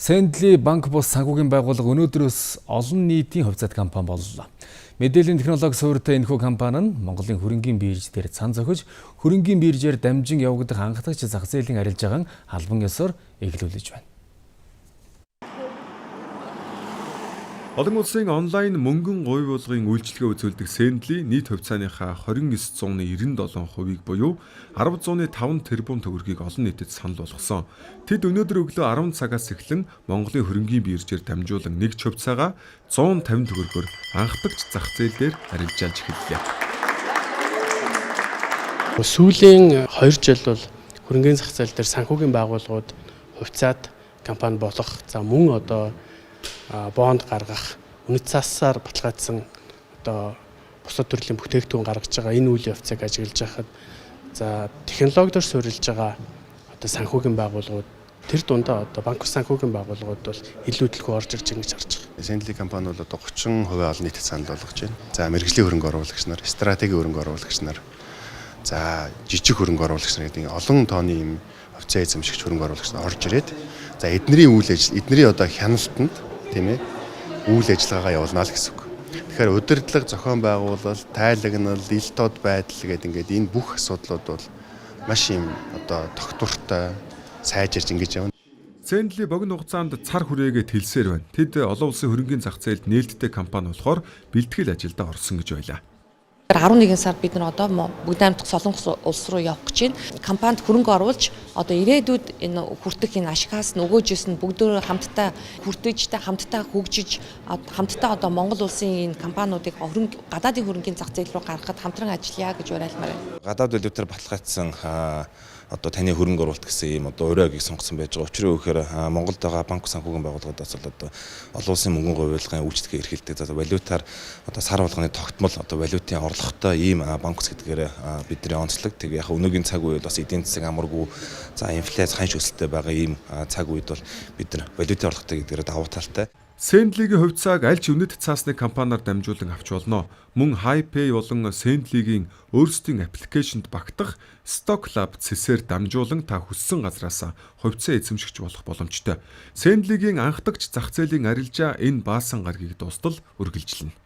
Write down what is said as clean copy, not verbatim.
Sendly банк бус санхүүгийн байгууллага өнөөдрөөс олон нийтийн хувьцаат компани боллоо. Мэдээллийн технологи суурьтай энэхүү компани нь Монголын хөрөнгийн бирж дээр сан зохиж, хөрөнгийн биржээр дамжин явагдах анхдагч зах зээлийн арилжаагаа албан ёсоор эхлүүлж байна. Олон улсын онлайн мөнгөн говь үйлчилгээ үзүүлдэг Sendly нийт хувьцааныхаа 29.97%-ийг буюу 10.5 тэрбум төгрөгийг олон нийтэд санал болгосон. Тэд өнөөдөр өглөө 10 цагаас эхлэн Монголын хөрөнгийн биржээр дамжуулан нэг ч хувьцаагаа 150 төгрөгөөр анхдагч зах зээл дээр арилжаалж эхэллээ. Сүүлийн 2 жил бол хөрөнгийн зах зээл дээр санхүүгийн байгууллагууд хувьцаат компани болох, за мөн одоо бонд гаргах, үнэт цаасаар баталгаажсан одоо бусад төрлийн бүтээгдэхүүн гаргаж байгаа энэ үйл явцыг ажиглаж байхад, за технологиор суурилж байгаа одоо санхүүгийн байгууллагууд, тэр дундаа одоо банк санхүүгийн байгууллагууд бол илүү төлхөө орж ирж байгаа гэж харж байгаа. Sendly компани бол одоо 30% олон нийтэд санал болгож байна. За, мэргэжлийн хөрөнгө оруулагч нар, стратегийн хөрөнгө оруулагч нар, за жижиг хөрөнгө оруулагч нар гэдэг олон тооны юм хувьцаа эзэмшигч хөрөнгө оруулагч нар орж ирээд, за эднэрийн үйл ажил, эднэрийн одоо хяналтанд, тийм ээ, үйл ажиллагаагаа явуулна л гэсэн үг. Тэгэхээр удирдлага, зохион байгуулалт, тайлагнал, ил тод байдал гэдэг ингээд энэ бүх асуудлууд бол маш юм одоо тогтвортой сайжирч ингэж явна. Sendly богино хугацаанд цар хүрээгээ тэлсээр байна. Тэд олон улсын хөрөнгийн зах зээлд нээлттэй компани болохоор бэлтгэл ажилдаа орсон гэж байлаа. 11 сард бид нар одоо Бүгд найрамдах Солонгос улс руу явах гэж байна. Компанид хөрөнгө оруулж, одоо ирээдүйд энэ хүртэх энэ ашигаас нөгөөжөөс нь бүгдөө хамтдаа хүртэж, хамтдаа хөгжиж, хамтдаа одоо Монгол улсын энэ компаниудыг хөрөнгө гадаадын хөрөнгийн зах зээл рүү гаргахад хамтран ажиллая гэж уриалмаар байна. Гадаад валютаар баталгаажсан одоо таны хөрөнгө оруулалт гэсэн ийм одоо уриагийг сонгосон байж байгаа. Учир нь гэхээр Монголд байгаа банк санхүүгийн байгууллагуудаас бол одоо олон улсын мөнгөн говьлогын үйлчилгээ эрхэлдэг. За, валютаар одоо сар болгоны тогтмол одоо валютын орлоготой ийм банк гэдгээр бидний онцлог. Тэгээ яг өнөөгийн цаг үед бас эдийн засаг амаргүй, за инфляц ханш өсөлттэй байгаа ийм цаг үед бол бид нар валютын орлоготой гэдгээр давуу талтай. Sendly-гийн хувьцааг аль ч үнэт цаасны компаниар дамжуулан авч болно. Мөн HiPay болон Sendly-гийн өөрсдийн application-д багтах Stock Club цэсээр дамжуулан та хүссэн газраас хувьцаа эзэмшигч болох боломжтой. Sendly-гийн анхдагч зах зээлийн арилжаа энэ баасан гарагийг дуустал үргэлжилнэ.